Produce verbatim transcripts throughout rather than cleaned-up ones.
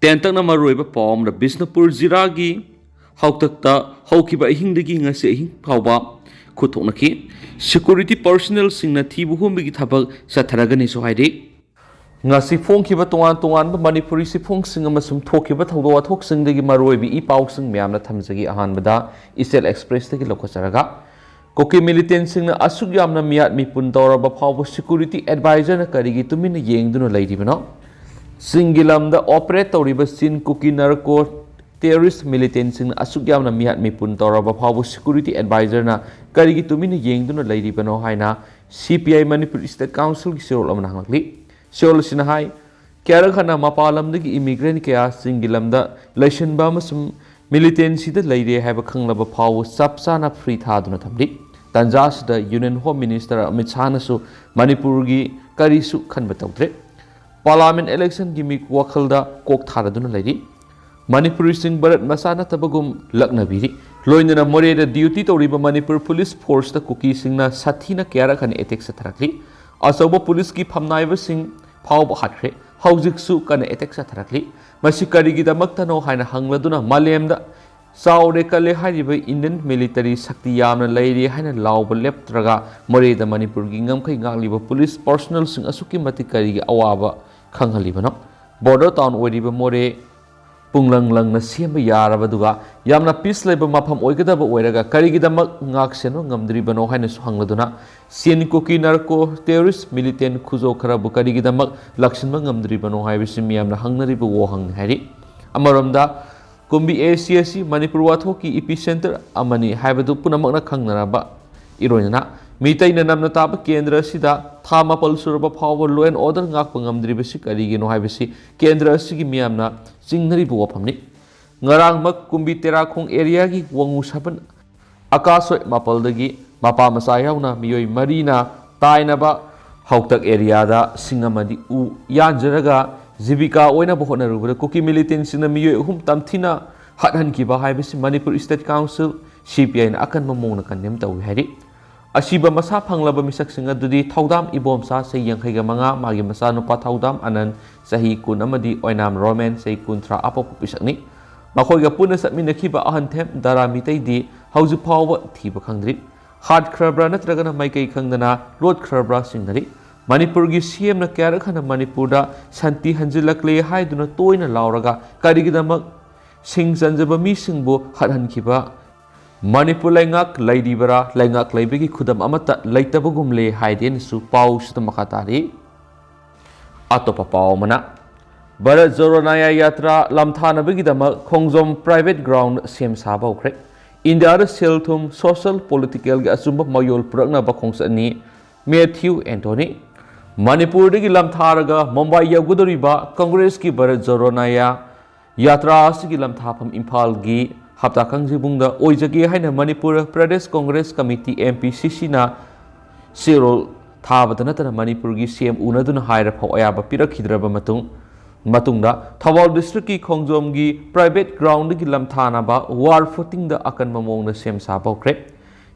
ꯇꯦꯟꯇꯛꯅ ꯃꯔꯨꯑꯣꯏꯕ ꯄꯥꯎ ꯑꯃꯗ, ꯕꯤꯁꯅꯨꯄꯨꯔ ꯖꯤꯂꯥꯒꯤ ꯍꯥꯎꯇꯛꯇ ꯍꯧꯈꯤꯕ ꯑꯍꯤꯡꯗꯒꯤ ꯉꯁꯤ ꯑꯍꯤꯡ ꯐꯥꯎꯕ ꯈꯨꯠꯊꯣꯛꯅꯈꯤ꯫ Security personnelꯁꯤꯡꯅ ꯊꯤꯕ ꯍꯨꯝꯕꯒꯤ ꯊꯕꯛ ꯆꯠꯊꯔꯒꯅꯤꯁꯨ ꯍꯥꯏꯔꯤ꯫ ꯉꯁꯤ ꯐꯣꯡꯈꯤꯕ ꯇꯣꯉꯥꯟ ꯇꯣꯉꯥꯟꯕ ꯃꯅꯤꯄꯨꯔꯤ ꯆꯦꯐꯣꯡꯁꯤꯡ ꯑꯃꯁꯨꯡ ꯊꯣꯛꯈꯤꯕ ꯊꯧꯗꯣꯛ ꯋꯥꯊꯣꯛꯁꯤꯡꯗꯒꯤ ꯃꯔꯨꯑꯣꯏꯕ ꯏ ꯄꯥꯎꯁꯤꯡ ꯃꯌꯥꯝꯅ ꯊꯝꯖꯒꯦ꯫ ꯑꯍꯥꯟꯕꯗ ꯏꯆꯦꯜ ꯑꯦꯛꯁꯄ꯭ꯔꯦꯁꯇꯒꯤ ꯂꯧꯈꯠꯆꯔꯒ, ꯀꯨꯀꯤ ꯃꯤꯂꯤꯇꯦꯟꯁꯤꯡꯅ ꯑꯁꯨꯛ ꯌꯥꯝꯅ ꯃꯤꯌꯥꯠ ꯃꯤꯄꯨꯟ ꯇꯧꯔꯕ ꯐꯥꯎꯕ security advisorꯅ ꯀꯔꯤꯒꯤ ꯇꯨꯃꯤꯟꯅ ꯌꯦꯡꯗꯨꯅ ꯂꯩꯔꯤꯕꯅꯣ? ꯆꯤꯡꯒꯤ ꯂꯝꯗ operate ꯇꯧꯔꯤꯕ ꯆꯤꯟ ꯀꯨꯀꯤ narco terrorist militantꯁꯤꯡꯅ ꯑꯁꯨꯛ ꯌꯥꯝꯅ ꯃꯤꯌꯥꯠ ꯃꯤꯄꯨꯟ ꯇꯧꯔꯕ ꯐꯥꯎꯕ security advisorꯅ ꯀꯔꯤꯒꯤ ꯇꯨꯃꯤꯟꯅ ꯌꯦꯡꯗꯨꯅ ꯂꯩꯔꯤꯕꯅꯣ ꯍꯥꯏꯅ C P I Manipur State Councilꯒꯤ ꯆꯦꯔꯣꯜ ꯑꯃꯅ ꯍꯪꯂꯛꯂꯤ꯫ ꯆꯦꯔꯣꯜ ꯑꯁꯤꯅ ꯍꯥꯏ, ꯀꯌꯥꯔꯛ ꯍꯟꯅ ꯃꯄꯥꯟ ꯂꯝꯗꯒꯤ immigrant ꯀꯌꯥ ꯆꯤꯡꯒꯤ ꯂꯝꯗ ꯂꯩꯁꯤꯟꯕ ꯑꯃꯁꯨꯡ militantꯁꯤꯗ ꯂꯩꯔꯦ ꯍꯥꯏꯕ ꯈꯪꯂꯕ ꯐꯥꯎꯕ ꯆꯞ ꯆꯥꯅ free ꯊꯥꯗꯨꯅ ꯊꯝꯂꯤ꯫ ꯇꯥꯟꯖꯥ ꯑꯁꯤꯗ Union Home Minister ꯑꯃꯤꯠ ꯁꯥꯍꯅꯁꯨ ꯃꯅꯤꯄꯨꯔꯒꯤ ꯀꯔꯤꯁꯨ ꯈꯟꯕ ꯇꯧꯗ꯭ꯔꯦ꯫ Parliament electionꯒꯤ ꯃꯤ ꯋꯥꯈꯜꯗ ꯀꯣꯛ ꯊꯥꯔꯗꯨꯅ ꯂꯩꯔꯤ꯫ ꯃꯅꯤꯄꯨꯔꯤꯁꯤꯡ ꯚꯥꯔꯠ ꯃꯆꯥ ꯅꯠꯇꯕꯒꯨꯝ ꯂꯛꯅꯕꯤꯔꯤ꯫ ꯂꯣꯏꯅꯅ ꯃꯣꯔꯦꯗ duty ꯇꯧꯔꯤꯕ ꯃꯅꯤꯄꯨꯔ police forceꯇ ꯀꯨꯀꯤꯁꯤꯡꯅ ꯁꯥꯊꯤꯅ ꯀꯌꯥꯔꯛ ꯍꯟꯅ attack ꯆꯠꯊꯔꯛꯂꯤ꯫ ꯑꯆꯧꯕ policeꯀꯤ ꯐꯝꯅꯥꯏꯕꯁꯤꯡ ꯐꯥꯎꯕ ꯍꯥꯠꯈ꯭ꯔꯦ꯫ ꯍꯧꯖꯤꯛꯁꯨ ꯀꯟꯅ attack ꯆꯠꯊꯔꯛꯂꯤ꯫ ꯃꯁꯤ ꯀꯔꯤꯒꯤꯗꯃꯛꯇꯅꯣ ꯍꯥꯏꯅ ꯍꯪꯂꯗꯨꯅ ꯃꯥꯂꯦꯝꯗ ꯆꯥꯎꯔꯦ ꯀꯜꯂꯦ ꯍꯥꯏꯔꯤꯕ Indian military ꯁꯛꯇꯤ ꯌꯥꯝꯅ ꯂꯩꯔꯤ ꯍꯥꯏꯅ ꯂꯥꯎꯕ ꯂꯦꯞꯇ꯭ꯔꯒ ꯃꯣꯔꯦꯗ ꯃꯅꯤꯄꯨꯔꯒꯤ ꯉꯝꯈꯩ ꯉꯥꯛꯂꯤꯕ police personnelꯁꯤꯡ ꯑꯁꯨꯛꯀꯤ ꯃꯇꯤꯛ ꯀꯔꯤꯒꯤ ꯑꯋꯥꯕ ꯈꯪꯍꯜꯂꯤꯕꯅꯣ? Border town ꯑꯣꯏꯔꯤꯕ ꯃꯣꯔꯦ ꯄꯨꯡꯂꯪ ꯂꯪꯅ ꯁꯦꯝꯕ ꯌꯥꯔꯕꯗꯨꯒ ꯌꯥꯝꯅ peace ꯂꯩꯕ ꯃꯐꯝ ꯑꯣꯏꯒꯗꯕ ꯑꯣꯏꯔꯒ ꯀꯔꯤꯒꯤꯗꯃꯛ ꯉꯥꯛ ꯁꯦꯟꯕ ꯉꯝꯗ꯭ꯔꯤꯕꯅꯣ ꯍꯥꯏꯅꯁꯨ ꯍꯪꯂꯗꯨꯅ ꯆꯤꯟ ꯀꯨꯀꯤ narco terrorist militant ꯈꯨꯖꯣ ꯈꯔꯕꯨ ꯀꯔꯤꯒꯤꯗꯃꯛ ꯂꯥꯛꯁꯤꯟꯕ ꯉꯝꯗ꯭ꯔꯤꯕꯅꯣ ꯍꯥꯏꯕꯁꯤ ꯃꯤꯌꯥꯝꯅ ꯍꯪꯅꯔꯤꯕ ꯋꯥꯍꯪꯅꯤ ꯍꯥꯏꯔꯤ꯫ ꯑꯃꯔꯣꯝꯗ ꯀꯨꯝꯕꯤ A C ꯑꯁꯤ ꯃꯅꯤꯄꯨꯔ ꯋꯥꯊꯣꯛꯀꯤ epicentre ꯑꯃꯅꯤ ꯍꯥꯏꯕꯗꯨ ꯄꯨꯝꯅꯃꯛꯅ ꯈꯪꯅꯔꯕ ꯏꯔꯣꯏꯅꯅ ꯃꯤꯇꯩꯅ ꯅꯝꯅ ꯇꯥꯕ ꯀꯦꯟꯗ꯭ꯔ ꯑꯁꯤꯗ ꯊꯥ ꯃꯥꯄꯜ ꯁꯨꯔꯕ ꯐꯥꯎꯕ law and order ꯉꯥꯛꯄ ꯉꯝꯗ꯭ꯔꯤꯕꯁꯤ ꯀꯔꯤꯒꯤꯅꯣ ꯍꯥꯏꯕꯁꯤ ꯀꯦꯟꯗ꯭ꯔ ꯑꯁꯤꯒꯤ ꯃꯤꯌꯥꯝꯅ ꯆꯤꯡꯅꯔꯤꯕ ꯋꯥꯐꯝꯅꯤ꯫ ꯉꯔꯥꯡꯃꯛ ꯀꯨꯝꯕꯤ ꯇꯦꯔꯥꯈꯣꯡ areaꯒꯤ ꯋꯥꯉꯨ ꯁꯥꯄꯟ ꯑꯀꯥꯁꯣꯏ ꯃꯥꯄꯜꯗꯒꯤ ꯃꯄꯥ ꯃꯆꯥ ꯌꯥꯎꯅ ꯃꯤꯑꯣꯏ ꯃꯔꯤꯅ ꯇꯥꯏꯅꯕ ꯍꯥꯎꯇꯛ areaꯗ ꯁꯤꯡ ꯑꯃꯗꯤ ꯎ ꯌꯥꯟꯖꯔꯒ ꯖꯤꯕꯤꯀꯥ ꯑꯣꯏꯅꯕ ꯍꯣꯠꯅꯔꯨꯕꯗ ꯀꯨꯀꯤ militantꯁꯤꯡꯅ ꯃꯤꯑꯣꯏ ꯑꯍꯨꯝ ꯇꯝꯊꯤꯅ ꯍꯥꯠꯍꯟꯈꯤꯕ ꯍꯥꯏꯕꯁꯤ Manipur State Council, C P Iꯅ ꯑꯀꯟꯕ ꯃꯑꯣꯡꯗ condemn ꯇꯧꯏ ꯍꯥꯏꯔꯤ꯫ ꯑꯁꯤꯕ ꯃꯁꯥ ꯐꯪꯂꯕ ꯃꯤꯁꯛꯁꯤꯡ ꯑꯗꯨꯗꯤ ꯊꯧꯗꯥꯝ ꯏꯕꯣꯝꯆꯥ, ꯆꯍꯤ ꯌꯥꯡꯈꯩꯒ ꯃꯉꯥ, ꯃꯥꯒꯤ ꯃꯆꯥꯅꯨꯄꯥ ꯊꯧꯗꯥꯝ ꯑꯅꯟ, ꯆꯍꯤ ꯀꯨꯟ, ꯑꯃꯗꯤ ꯑꯣꯏꯅꯥꯝ ꯔꯣꯃꯦꯟ, ꯆꯍꯤ ꯀꯨꯟꯊ꯭ꯔꯥ, ꯑꯄꯣꯛꯄ ꯃꯤꯁꯛꯅꯤ꯫ ꯃꯈꯣꯏꯒ ꯄꯨꯟꯅ ꯆꯠꯃꯤꯟꯅꯈꯤꯕ ꯑꯍꯟꯊꯦꯝ ꯗꯥꯔꯥ ꯃꯤꯇꯩꯗꯤ ꯍꯧꯖꯤꯛ ꯐꯥꯎꯕ ꯊꯤꯕ ꯈꯪꯗ꯭ꯔꯤ꯫ ꯍꯥꯠꯈ꯭ꯔꯕ꯭ꯔꯥ ꯅꯠꯇ꯭ꯔꯒꯅ ꯃꯥꯏꯀꯩ ꯈꯪꯗꯅ ꯂꯣꯠꯈ꯭ꯔꯕ꯭ꯔꯥ ꯆꯤꯡꯅꯔꯤ꯫ ꯃꯅꯤꯄꯨꯔꯒꯤ ꯁꯤ ꯑꯦꯝꯅ ꯀꯌꯥꯔꯛ ꯍꯟꯅ ꯃꯅꯤꯄꯨꯔꯗ ꯁꯥꯟꯇꯤ ꯍꯟꯖꯤꯜꯂꯛꯂꯦ ꯍꯥꯏꯗꯨꯅ ꯇꯣꯏꯅ ꯂꯥꯎꯔꯒ ꯀꯔꯤꯒꯤꯗꯃꯛ ꯁꯤꯡ ꯆꯟꯖꯕ ꯃꯤꯁꯤꯡꯕꯨ ꯍꯥꯠꯍꯟꯈꯤꯕ? ꯃꯅꯤꯄꯨꯔ ꯂꯩꯉꯥꯛ ꯂꯩꯔꯤꯕꯔꯥ? ꯂꯩꯉꯥꯛ ꯂꯩꯕꯒꯤ ꯈꯨꯗꯝ ꯑꯃꯠꯇ ꯂꯩꯇꯕꯒꯨꯝꯂꯦ ꯍꯥꯏꯗꯦꯅꯁꯨ ꯄꯥꯎꯁꯤꯗ ꯃꯈꯥ ꯇꯥꯔꯤ꯫ ꯑꯇꯣꯞꯄ ꯄꯥꯎ ꯑꯃꯅ, ꯚꯥꯔꯠ ꯖꯣꯔꯣ ꯅ꯭ꯌꯥꯌ ꯌꯥꯇ꯭ꯔꯥ ꯂꯝꯊꯥꯅꯕꯒꯤꯗꯃꯛ ꯈꯣꯡꯖꯣꯝ private ground ꯁꯦꯝ ꯁꯥꯕ ꯍꯧꯈ꯭ꯔꯦ꯫ ꯏꯟꯗꯤꯌꯥꯗ ꯁꯦꯜ ꯊꯨꯝ, social, political ꯒꯤ ꯑꯆꯨꯝꯕ ꯃꯌꯣꯜ ꯄꯨꯔꯛꯅꯕ ꯈꯣꯡꯆꯠꯅꯤ꯫ Matthew Anthony. ꯃꯅꯤꯄꯨꯔꯗꯒꯤ ꯂꯝꯊꯥꯔꯒ ꯃꯨꯝꯕꯥꯏ ꯌꯧꯒꯗꯧꯔꯤꯕ ꯀꯪꯒ꯭ꯔꯦꯁꯀꯤ ꯚꯥꯔꯠ ꯖꯣꯔꯣ ꯅ꯭ꯌꯥꯌ ꯌꯥꯇ꯭ꯔꯥ ꯑꯁꯤꯒꯤ ꯂꯝꯊꯥꯐꯝ ꯏꯝꯐꯥꯜꯒꯤ ꯍꯞꯇꯥ ꯀꯥꯡꯖꯩꯕꯨꯡꯗ ꯑꯣꯏꯖꯒꯦ ꯍꯥꯏꯅ Manipur Pradesh Congress committee, M P ꯁꯤ ꯁꯤꯅ ꯆꯦꯔꯣꯜ ꯊꯥꯕꯗ ꯅꯠꯇꯅ ꯃꯅꯤꯄꯨꯔꯒꯤ ꯁꯤ ꯑꯦꯝ ꯎꯅꯗꯨꯅ ꯍꯥꯏꯔꯐꯥꯎ ꯑꯌꯥꯕ ꯄꯤꯔꯛꯈꯤꯗ꯭ꯔꯕ ꯃꯇꯨꯡ, ꯃꯇꯨꯡꯗ ꯊꯧꯕꯥꯜ district ꯀꯤ ꯈꯣꯡꯖꯣꯝꯒꯤ private ground ꯗꯒꯤ ꯂꯝꯊꯥꯅꯕ war footing ꯗ ꯑꯀꯟꯕ ꯃꯑꯣꯡꯗ ꯁꯦꯝ ꯁꯥꯕ ꯍꯧꯈ꯭ꯔꯦ꯫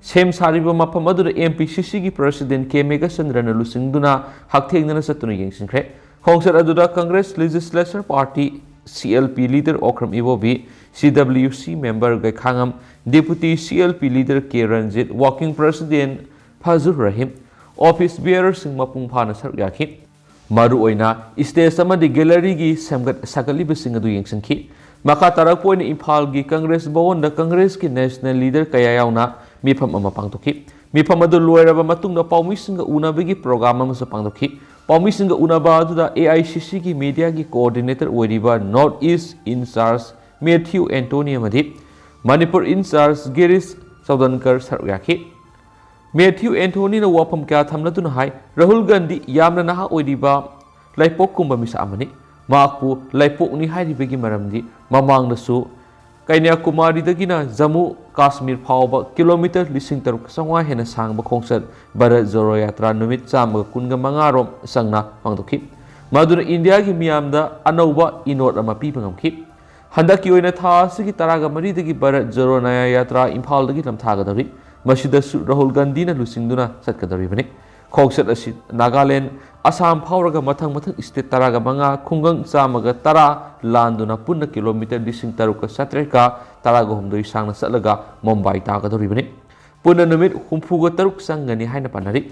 ꯁꯦꯝ ꯁꯥꯔꯤꯕ ꯃꯐꯝ ꯑꯗꯨꯗ ꯑꯦꯝ ꯄꯤ ꯁꯤ ꯁꯤꯒꯤ president ꯀꯦ ꯃꯦꯘꯆꯟꯗ꯭ꯔꯅ ꯂꯨꯆꯤꯡꯗꯨꯅ ꯍꯛꯊꯦꯡꯅꯅ ꯆꯠꯇꯨꯅ ꯌꯦꯡꯁꯤꯟꯈ꯭ꯔꯦ꯫ ꯈꯣꯡꯆꯠ ꯑꯗꯨꯗ Congress Legislature Party, C L P leader Okram ꯏꯕꯣꯕꯤ, C W C member ꯒꯩꯈꯥꯉꯝ, Deputy C L P leader ꯀꯦ Ranjit, Working President ꯐꯖꯨꯔ Rahim, office bearer ꯁꯤꯡ ꯃꯄꯨꯡ ꯐꯥꯅ ꯁꯔꯨꯛ ꯌꯥꯈꯤ꯫ ꯃꯔꯨꯑꯣꯏꯅ stage ꯑꯃꯗꯤ gallery ꯒꯤ ꯁꯦꯝꯒꯠ ꯁꯥꯒꯠꯂꯤꯕꯁꯤꯡ ꯑꯗꯨ ꯌꯦꯡꯁꯤꯟꯈꯤ꯫ ꯃꯈꯥ ꯇꯥꯔꯛꯄ ꯑꯣꯏꯅ ꯏꯝꯐꯥꯜꯒꯤ ꯀꯪꯒ꯭ꯔꯦꯁ ꯚꯋꯟꯗ ꯀꯪꯒ꯭ꯔꯦꯁꯀꯤ national leader ꯀꯌꯥ ꯌꯥꯎꯅ ꯃꯤꯐꯝ ꯑꯃ ꯄꯥꯡꯊꯣꯛꯈꯤ꯫ ꯃꯤꯐꯝ ꯑꯗꯨ ꯂꯣꯏꯔꯕ ꯃꯇꯨꯡꯗ ꯄꯥꯎꯃꯤꯁꯤꯡꯒ ꯎꯅꯕꯒꯤ program ꯑꯃꯁꯨ ꯄꯥꯡꯊꯣꯛꯈꯤ꯫ ꯄꯥꯎꯃꯤꯁꯤꯡꯒ ꯎꯅꯕ ꯑꯗꯨꯗ A I C C ꯒꯤ media ꯒꯤ coordinator ꯑꯣꯏꯔꯤꯕ North East in charge Matthew Anthony ꯑꯃꯗꯤ ꯃꯅꯤꯄꯨꯔ in charge ꯒꯤꯔꯤꯁ ꯆꯧꯗꯟꯀꯔ ꯁꯔꯨꯛ ꯌꯥꯈꯤ꯫ ꯃꯦꯊ꯭ꯌꯨ ꯑꯦꯟꯊꯣꯅꯤꯅ ꯋꯥꯐꯝ ꯀꯌꯥ ꯊꯝꯂꯗꯨꯅ ꯍꯥꯏ, ꯔꯥꯍꯨꯜ ꯒꯥꯟꯙꯤ ꯌꯥꯝꯅ ꯅꯍꯥ ꯑꯣꯏꯔꯤꯕ ꯂꯩꯄꯣꯛꯀꯨꯝꯕ ꯃꯤꯁꯛ ꯑꯃꯅꯤ꯫ ꯃꯍꯥꯛꯄꯨ ꯂꯩꯄꯣꯛꯅꯤ ꯍꯥꯏꯔꯤꯕꯒꯤ ꯃꯔꯝꯗꯤ ꯃꯃꯥꯡꯗꯁꯨ ꯀꯟꯌꯥꯀꯨꯃꯥꯔꯤꯗꯒꯤꯅ ꯖꯝꯃꯨ ꯀꯥꯁꯃꯤꯔ ꯐꯥꯎꯕ kilometre ꯂꯤꯁꯤꯡ ꯇꯔꯨꯛ ꯆꯥꯝꯃꯉꯥ ꯍꯦꯟꯅ ꯁꯥꯡꯕ ꯈꯣꯡꯆꯠ ꯚꯥꯔꯠ ꯖꯣꯔꯣ ꯌꯥꯇ꯭ꯔꯥ ꯅꯨꯃꯤꯠ ꯆꯥꯝꯃꯒ ꯀꯨꯟꯒ ꯃꯉꯥ ꯔꯣꯝ ꯆꯪꯅ ꯄꯥꯡꯊꯣꯛꯈꯤ꯫ ꯃꯗꯨꯅ ꯏꯟꯗꯤꯌꯥꯒꯤ ꯃꯤꯌꯥꯝꯗ ꯑꯅꯧꯕ ꯏꯅꯣꯠ ꯑꯃ ꯄꯤꯕ ꯉꯝꯈꯤ꯫ ꯍꯟꯗꯛꯀꯤ ꯑꯣꯏꯅ ꯊꯥ ꯑꯁꯤꯒꯤ ꯇꯔꯥꯒ ꯃꯔꯤꯗꯒꯤ ꯚꯥꯔꯠ ꯖꯣꯔꯣ ꯅ꯭ꯌꯥꯌ ꯌꯥꯇ꯭ꯔꯥ ꯏꯝꯐꯥꯜꯗꯒꯤ ꯂꯝꯊꯥꯒꯗꯧꯔꯤ꯫ ꯃꯁꯤꯗꯁꯨ ꯔꯥꯍꯨꯜ ꯒꯥꯟꯙꯤꯅ ꯂꯨꯆꯤꯡꯗꯨꯅ ꯆꯠꯀꯗꯧꯔꯤꯕꯅꯤ꯫ ꯈꯣꯡꯆꯠ ꯑꯁꯤ ꯅꯥꯒꯥꯂꯦꯟ, ꯑꯁꯥꯝ ꯐꯥꯎꯔꯒ ꯃꯊꯪ ꯃꯊꯪ ꯁ꯭ꯇꯦꯠ ꯇꯔꯥꯒ ꯃꯉꯥ, ꯈꯨꯡꯒꯪ ꯆꯥꯝꯃꯒ ꯇꯔꯥ ꯂꯥꯟꯗꯨꯅ ꯄꯨꯟꯅ ꯀꯤꯂꯣꯃꯤꯇꯔ ꯂꯤꯁꯤꯡ ꯇꯔꯨꯛꯀ ꯆꯥꯇ꯭ꯔꯦꯠꯀ ꯇꯔꯥꯒ ꯍꯨꯝꯗꯣꯏ ꯁꯥꯡꯅ ꯆꯠꯂꯒ ꯃꯨꯝꯕꯥꯏ ꯇꯥꯒꯗꯧꯔꯤꯕꯅꯤ꯫ ꯄꯨꯟꯅ ꯅꯨꯃꯤꯠ ꯍꯨꯝꯐꯨꯒ ꯇꯔꯨꯛ ꯆꯪꯒꯅꯤ ꯍꯥꯏꯅ ꯄꯥꯅꯔꯤ꯫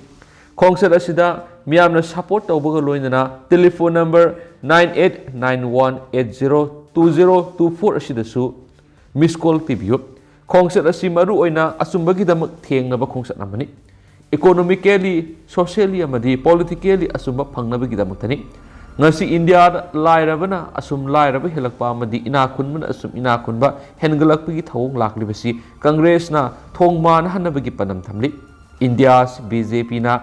ꯈꯣꯡꯆꯠ ꯑꯁꯤꯗ ꯃꯤꯌꯥꯝꯅ ꯁꯄꯣꯔꯠ ꯇꯧꯕꯒ ꯂꯣꯏꯅꯅ telephone number nine eight nine one eight zero two zero two four ꯑꯁꯤꯗꯁꯨ ꯃꯤꯁ ꯀꯣꯜ ꯄꯤꯕꯤꯌꯨ꯫ ꯈꯣꯡꯆꯠ ꯑꯁꯤ ꯃꯔꯨ ꯑꯣꯏꯅ ꯑꯆꯨꯝꯕꯒꯤꯗꯃꯛ ꯊꯦꯡꯅꯕ ꯈꯣꯡꯆꯠ ꯑꯃꯅꯤ꯫ ꯏꯀꯣꯅꯣꯃꯤꯀꯦꯂꯤ, ꯁꯣꯁꯤꯌꯦꯂꯤ ꯑꯃꯗꯤ ꯄꯣꯂꯤꯇꯤꯀꯦꯂꯤ ꯑꯆꯨꯝꯕ ꯐꯪꯅꯕꯒꯤꯗꯃꯛꯇꯅꯤ꯫ ꯉꯁꯤ ꯏꯟꯗꯤꯌꯥꯗ ꯂꯥꯏꯔꯕꯅ ꯑꯁꯨꯝ ꯂꯥꯏꯔꯕ ꯍꯦꯜꯂꯛꯄ ꯑꯃꯗꯤ ꯏꯅꯥꯛ ꯈꯨꯟꯕꯅ ꯑꯁꯨꯝ ꯏꯅꯥꯛ ꯈꯨꯟꯕ ꯍꯦꯟꯒꯠꯂꯛꯄꯒꯤ ꯊꯧꯑꯣꯡ ꯂꯥꯛꯂꯤꯕꯁꯤ ꯀꯪꯒ꯭ꯔꯦꯁꯅ ꯊꯣꯡ ꯃꯥꯟꯅꯍꯟꯅꯕꯒꯤ ꯄꯥꯟꯗꯝ ꯊꯝꯂꯤ꯫ ꯏꯟꯗꯤꯌꯥ ꯑꯁꯤ ꯕꯤ ꯖꯦ ꯄꯤꯅ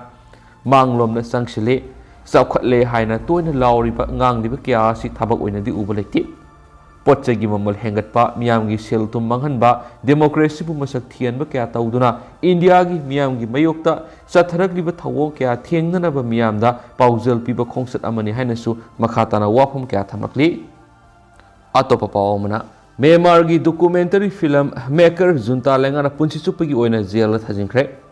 ꯃꯥꯡꯂꯣꯝꯗ ꯆꯪꯁꯤꯜꯂꯦ, ꯆꯥꯎꯈꯠꯂꯦ ꯍꯥꯏꯅ ꯇꯣꯏꯅ ꯂꯥꯎꯔꯤꯕ, ꯉꯥꯡꯂꯤꯕ ꯀꯌꯥ ꯑꯁꯤ ꯊꯕꯛ ꯑꯣꯏꯅꯗꯤ ꯎꯕ ꯂꯩꯇꯦ꯫ ꯄꯣꯠ ꯆꯩꯒꯤ ꯃꯃꯜ ꯍꯦꯟꯒꯠꯄ, ꯃꯤꯌꯥꯝꯒꯤ ꯁꯦꯜ ꯊꯨꯝ ꯃꯥꯡꯍꯟꯕ, ꯗꯦꯃꯣꯀ꯭ꯔꯦꯁꯤꯕꯨ ꯃꯁꯛ ꯊꯤꯍꯟꯕ ꯀꯌꯥ ꯇꯧꯗꯨꯅ ꯏꯟꯗꯤꯌꯥꯒꯤ ꯃꯤꯌꯥꯝꯒꯤ ꯃꯥꯌꯣꯛꯇ ꯆꯠꯊꯔꯛꯂꯤꯕ ꯊꯧꯑꯣꯡ ꯀꯌꯥ ꯊꯦꯡꯅꯅꯕ ꯃꯤꯌꯥꯝꯗ ꯄꯥꯎꯖꯦꯜ ꯄꯤꯕ ꯈꯣꯡꯆꯠ ꯑꯃꯅꯤ ꯍꯥꯏꯅꯁꯨ ꯃꯈꯥ ꯇꯥꯅ ꯋꯥꯐꯝ ꯀꯌꯥ ꯊꯝꯂꯛꯂꯤ꯫ ꯑꯇꯣꯞꯄ ꯄꯥꯎ ꯑꯃꯅ, ꯃ꯭ꯌꯥꯟꯃꯥꯔꯒꯤ ꯗꯣꯀꯨꯃꯦꯟꯇꯔꯤ ꯐꯤꯂꯝ ꯃꯦꯀꯔ ꯖꯨꯟꯇꯥ ꯂꯩꯉꯥꯛꯅ ꯄꯨꯟꯁꯤ ꯆꯨꯞꯄꯒꯤ ꯑꯣꯏꯅ ꯖꯦꯜꯗ ꯊꯥꯖꯤꯟꯈ꯭ꯔꯦ꯫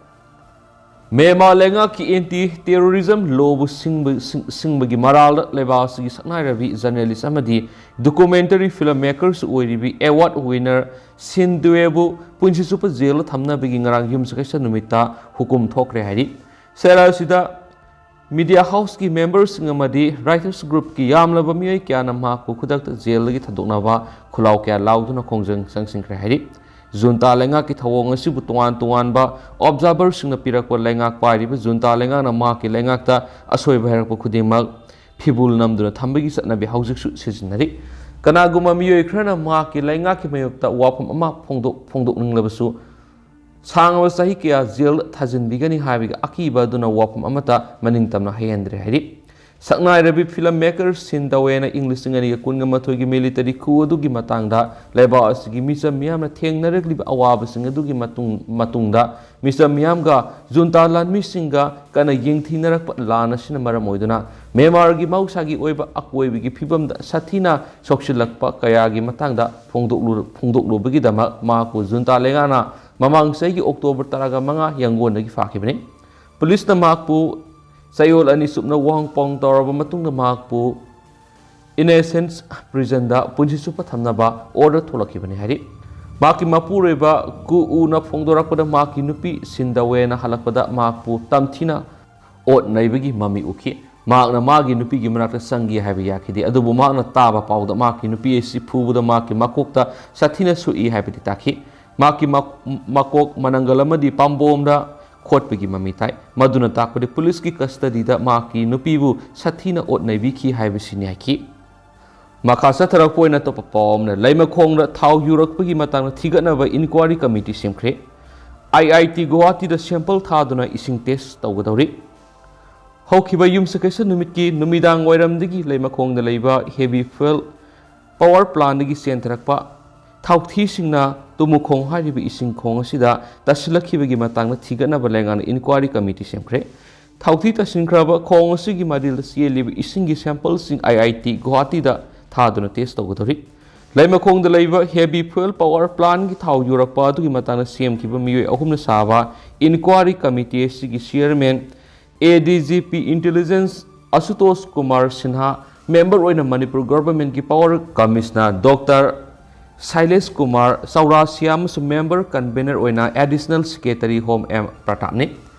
ꯃ꯭ꯌꯥꯟꯃꯥꯔ ꯂꯩꯉꯥꯛꯀꯤ ꯑꯦꯟꯇꯤ ꯇꯦꯔꯣꯔꯤꯖꯝ ꯂꯣꯕꯨ ꯁꯤꯡꯕ-, ꯁꯤꯡ-, ꯁꯤꯡꯕꯒꯤ ꯃꯔꯥꯜꯗ ꯂꯩꯕꯥꯛ ꯑꯁꯤꯒꯤ ꯁꯛꯅꯥꯏꯔꯕꯤ ꯖꯔꯅꯦꯂꯤꯁ ꯑꯃꯗꯤ ꯗꯣꯀꯨꯃꯦꯟꯇꯔꯤ ꯐꯤꯂꯝ ꯃꯦꯀꯔꯁꯨ ꯑꯣꯏꯔꯤꯕꯤ ꯑꯦꯋꯥꯔꯗ ꯋꯤꯅꯔ ꯁꯤꯟ ꯗꯨꯋꯦꯕꯨ ꯄꯨꯟꯁꯤ ꯆꯨꯞꯄ ꯖꯦꯜꯗ ꯊꯝꯅꯕꯒꯤ ꯉꯔꯥꯡ ꯌꯨꯝꯁꯀꯩꯁ ꯅꯨꯃꯤꯠꯇ ꯍꯨꯀꯨꯝ ꯊꯣꯛꯈ꯭ꯔꯦ ꯍꯥꯏꯔꯤ꯫ ꯁꯦꯔꯥ ꯑꯁꯤꯗ ꯃꯤꯗꯤꯌꯥ ꯍꯥꯎꯁꯀꯤ ꯃꯦꯝꯕꯔꯁꯤꯡ ꯑꯃꯗꯤ ꯔꯥꯏꯇꯔꯁ ꯒ꯭ꯔꯨꯞꯀꯤ ꯌꯥꯝꯂꯕ ꯃꯤꯑꯣꯏ ꯀꯌꯥꯅ ꯃꯍꯥꯛꯄꯨ ꯈꯨꯗꯛꯇ ꯖꯦꯜꯗꯒꯤ ꯊꯥꯗꯣꯛꯅꯕ ꯈꯨꯜꯂꯥꯎ ꯀꯌꯥ ꯂꯥꯎꯗꯨꯅ ꯈꯣꯡꯖꯪ ꯆꯪꯁꯤꯟꯈ꯭ꯔꯦ ꯍꯥꯏꯔꯤ꯫ ꯖꯨꯟꯇꯥ ꯂꯩꯉꯥꯛꯀꯤ ꯊꯧꯑꯣꯡ ꯑꯁꯤꯕꯨ ꯇꯣꯉꯥꯟ ꯇꯣꯉꯥꯟꯕ ꯑꯣꯕꯖꯥꯔꯚꯔꯁꯤꯡꯅ ꯄꯤꯔꯛꯄ ꯂꯩꯉꯥꯛ ꯄꯥꯏꯔꯤꯕ ꯖꯨꯟꯇꯥ ꯂꯩꯉꯥꯛꯅ ꯃꯍꯥꯛꯀꯤ ꯂꯩꯉꯥꯛꯇ ꯑꯁꯣꯏꯕ ꯍꯥꯏꯔꯛꯄ ꯈꯨꯗꯤꯡꯃꯛ ꯐꯤꯕꯨꯜ ꯅꯝꯗꯨꯅ ꯊꯝꯕꯒꯤ ꯆꯠꯅꯕꯤ ꯍꯧꯖꯤꯛꯁꯨ ꯁꯤꯖꯤꯟꯅꯔꯤ꯫ ꯀꯅꯥꯒꯨꯝꯕ ꯃꯤꯑꯣꯏ ꯈꯔꯅ ꯃꯍꯥꯛꯀꯤ ꯂꯩꯉꯥꯛꯀꯤ ꯃꯥꯌꯣꯛꯇ ꯋꯥꯐꯝ ꯑꯃ ꯐꯣꯡꯗꯣꯛ-, ꯐꯣꯡꯗꯣꯛꯅꯤꯡꯂꯕꯁꯨ, ꯁꯥꯡꯂꯕ ꯆꯍꯤ ꯀꯌꯥ ꯖꯦꯜꯗ ꯊꯥꯖꯤꯟꯕꯤꯒꯅꯤ ꯍꯥꯏꯕꯒꯤ ꯑꯀꯤꯕ ꯑꯗꯨꯅ ꯋꯥꯐꯝ ꯑꯃꯠꯇ ꯃꯅꯤꯡ ꯇꯝꯅ ꯍꯩꯍꯟꯗ꯭ꯔꯦ ꯍꯥꯏꯔꯤ꯫ ꯁꯛꯅꯥꯏꯔꯕꯤ ꯐꯤꯂꯝ ꯃꯦꯀꯔ ꯁꯤꯟ ꯗꯋꯦꯅ ꯏꯪ ꯂꯤꯁꯤꯡ ꯑꯅꯤꯒ ꯀꯨꯟꯒ ꯃꯥꯊꯣꯏꯒꯤ ꯃꯤꯂꯤꯇꯔꯤ ꯈꯨ ꯑꯗꯨꯒꯤ ꯃꯇꯥꯡꯗ ꯂꯩꯕꯥꯛ ꯑꯁꯤꯒꯤ ꯃꯤꯆꯝ ꯃꯤꯌꯥꯝꯅ ꯊꯦꯡꯅꯔꯛꯂꯤꯕ ꯑꯋꯥꯕꯁꯤꯡ ꯑꯗꯨꯒꯤ ꯃꯇꯨꯡ-, ꯃꯇꯨꯡꯗ ꯃꯤꯆꯝ ꯃꯤꯌꯥꯝꯒ ꯖꯨꯟꯇꯥ ꯂꯥꯟꯃꯤꯁꯤꯡꯒ ꯀꯟꯅ ꯌꯦꯡꯊꯤꯅꯔꯛꯄ ꯂꯥꯟ ꯑꯁꯤꯅ ꯃꯔꯝ ꯑꯣꯏꯗꯨꯅ ꯃ꯭ꯌꯥꯟꯃꯥꯔꯒꯤ ꯃꯍꯧꯁꯥꯒꯤ ꯑꯣꯏꯕ ꯑꯀꯣꯏꯕꯒꯤ ꯐꯤꯕꯝꯗ ꯁꯥꯊꯤꯅ ꯁꯣꯛꯆꯤꯜꯂꯛꯄ ꯀꯌꯥꯒꯤ ꯃꯇꯥꯡꯗ ꯐꯣꯡꯗꯣꯛꯂꯨ-, ꯐꯣꯡꯗꯣꯛꯂꯨꯕꯒꯤꯗꯃꯛ ꯃꯍꯥꯛꯄꯨ ꯖꯨꯟꯇꯥ ꯂꯩꯉꯥꯛꯅ ꯃꯃꯥꯡ ꯆꯍꯤꯒꯤ ꯑꯣꯛꯇꯣꯕꯔ ꯇꯔꯥꯒ ꯃꯉꯥ ꯌꯥꯡꯒꯣꯟꯗꯒꯤ ꯐꯥꯈꯤꯕꯅꯤ꯫ ꯄꯨꯂꯤꯁꯅ ꯃꯍꯥꯛꯄꯨ ꯆꯌꯣꯜ ꯑꯅꯤ ꯆꯨꯞꯅ ꯋꯥꯍꯪ ꯄꯥꯎ ꯇꯧꯔꯕ ꯃꯇꯨꯡꯗ ꯃꯍꯥꯛꯄꯨ Innocence Prisonꯗ ꯄꯨꯟꯁꯤ ꯆꯨꯞꯄ ꯊꯝꯅꯕ order ꯊꯣꯛꯂꯛꯈꯤꯕꯅꯤ ꯍꯥꯏꯔꯤ꯫ ꯃꯍꯥꯛꯀꯤ ꯃꯄꯨꯔꯣꯏꯕ ꯀꯨ ꯎꯅ ꯐꯣꯡꯗꯣꯔꯛꯄꯗ ꯃꯍꯥꯛꯀꯤ ꯅꯨꯄꯤ ꯁꯤꯟꯗꯋꯦꯅ ꯍꯜꯂꯛꯄꯗ ꯃꯍꯥꯛꯄꯨ ꯇꯝꯊꯤꯅ ꯑꯣꯠ ꯅꯩꯕꯒꯤ ꯃꯃꯤ ꯎꯈꯤ꯫ ꯃꯍꯥꯛꯅ ꯃꯥꯒꯤ ꯅꯨꯄꯤꯒꯤ ꯃꯅꯥꯛꯇ ꯆꯪꯒꯦ ꯍꯥꯏꯕ ꯌꯥꯈꯤꯗꯦ, ꯑꯗꯨꯕꯨ ꯃꯍꯥꯛꯅ ꯇꯥꯕ ꯄꯥꯎꯗ ꯃꯍꯥꯛꯀꯤ ꯅꯨꯄꯤ ꯑꯁꯤ ꯐꯨꯕꯗ ꯃꯍꯥꯛꯀꯤ ꯃꯀꯣꯛꯇ ꯁꯥꯊꯤꯅ ꯁꯣꯛꯏ ꯍꯥꯏꯕꯗꯤ ꯇꯥꯈꯤ꯫ ꯃꯍꯥꯛꯀꯤ ꯃꯛ-, ꯃꯀꯣꯛ, ꯃꯅꯪꯒꯜ ꯑꯃꯗꯤ ꯄꯥꯝꯕꯣꯝꯗ ꯈꯣꯠꯄꯒꯤ ꯃꯃꯤ ꯇꯥꯏ꯫ ꯃꯗꯨꯅ ꯇꯥꯛꯄꯗꯤ ꯄꯨꯂꯤꯁꯀꯤ custody ꯗ ꯃꯍꯥꯛꯀꯤ ꯅꯨꯄꯤꯕꯨ ꯁꯥꯊꯤꯅ ꯑꯣꯠ ꯅꯩꯕꯤꯈꯤ ꯍꯥꯏꯕꯁꯤꯅꯤ ꯍꯥꯏꯈꯤ꯫ ꯃꯈꯥ ꯆꯠꯊꯔꯛꯄ ꯑꯣꯏꯅ ꯑꯇꯣꯞꯄ ꯄꯥꯎ ꯑꯃꯅ, ꯂꯩꯃꯈꯣꯡꯗ ꯊꯥꯎ ꯌꯨꯔꯛꯄꯒꯤ ꯃꯇꯥꯡꯗ ꯊꯤꯒꯠꯅꯕ inquiry committee ꯁꯦꯝꯈ꯭ꯔꯦ꯫ I I T ꯒꯨꯋꯥꯍꯥꯇꯤꯗ sample ꯊꯥꯗꯨꯅ ꯏꯁꯤꯡ test ꯇꯧꯒꯗꯧꯔꯤ꯫ ꯍꯧꯈꯤꯕ ꯌꯨꯝꯁꯀꯩꯁ ꯅꯨꯃꯤꯠꯀꯤ ꯅꯨꯃꯤꯗꯥꯡ ꯋꯥꯏꯔꯝꯗꯒꯤ ꯂꯩꯃꯈꯣꯡꯗ ꯂꯩꯕ heavy fuel power plantꯗꯒꯤ ꯆꯦꯟꯊꯔꯛꯄ ꯊꯥꯎꯊꯤꯁꯤꯡꯅ ꯇꯨꯃꯨꯈꯣꯡ ꯍꯥꯏꯔꯤꯕ ꯏꯁꯤꯡ ꯈꯣꯡ ꯑꯁꯤꯗ ꯇꯥꯁꯤꯜꯂꯛꯈꯤꯕꯒꯤ ꯃꯇꯥꯡꯗ ꯊꯤꯒꯠꯅꯕ ꯂꯩꯉꯥꯛꯅ inquiry committee ꯁꯦꯝꯈ꯭ꯔꯦ꯫ ꯊꯥꯎꯊꯤ ꯇꯥꯁꯤꯟꯈ꯭ꯔꯕ ꯈꯣꯡ ꯑꯁꯤꯒꯤ ꯃꯔꯤꯜꯗ ꯆꯦꯜꯂꯤꯕ ꯏꯁꯤꯡꯒꯤ sampleꯁꯤꯡ ꯑꯥꯏ ꯑꯥꯏ ꯇꯤ ꯒꯨꯋꯥꯍꯥꯇꯤꯗ ꯊꯥꯗꯨꯅ test ꯇꯧꯒꯗꯧꯔꯤ꯫ ꯂꯩꯃꯈꯣꯡꯗ ꯂꯩꯕ heavy fuel power plantꯀꯤ ꯊꯥꯎ ꯌꯨꯔꯛꯄ ꯑꯗꯨꯒꯤ ꯃꯇꯥꯡꯗ ꯁꯦꯝꯈꯤꯕ ꯃꯤꯑꯣꯏ ꯑꯍꯨꯝꯅ ꯁꯥꯕ inquiry committee ꯑꯁꯤꯒꯤ chairman A D G P Intelligence Ashutosh Kumar Sinha, member ꯑꯣꯏꯅ ꯃꯅꯤꯄꯨꯔ governmentꯀꯤ power commissioner doctor Shailesh Kumar Chaurasia ꯑꯃꯁꯨꯡ member convener ꯑꯣꯏꯅ additional secretary Home ꯑꯦꯝ ꯄ꯭ꯔꯇꯥꯞꯅꯤ꯫